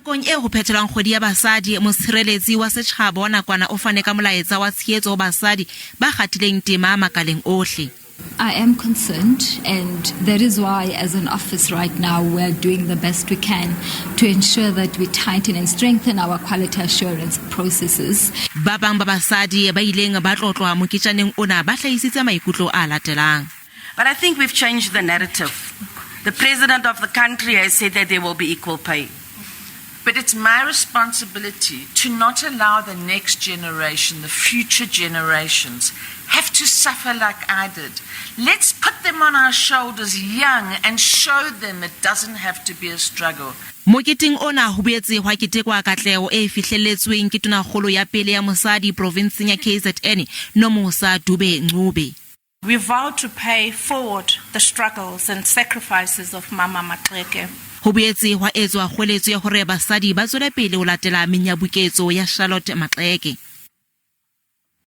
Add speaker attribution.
Speaker 1: Nakong eo ho phethelwang Kgwedi ya Basadi, Motshireletsi wa Setjhaba wa nakwana o fane ka molaetsa wa tshehetso ho basadi ba kgathileng tema makaleng ohle.
Speaker 2: I am concerned, and that is why, as an office right now, we are doing the best we can to ensure that we tighten and strengthen our quality assurance processes.
Speaker 1: Ba bang ba basadi ba ileng ba tlotlwa moketjaneng ona ba hlahisitse maikutlo a latelang.
Speaker 3: But I think we've changed the narrative. The president of the country has said that there will be equal pay.
Speaker 4: But it's my responsibility to not allow the next generation, the future generations, have to suffer like I did. Let's put them on our shoulders young and show them it doesn't have to be a struggle.
Speaker 1: Moketeng ona ho boetse hwa ketekwa katleho e fihlelletsweng ke tonakgolo ya pele ya mosadi provinseng ya KZN, Nomusa Dube Ncube.
Speaker 5: We vow to pay forward the struggles and sacrifices of Mama Maxeke.
Speaker 1: Ho boetse hwa etswa kgoeletso ya hore basadi ba tswele pele ho latela menyabuketso ya Charlotte Maxeke.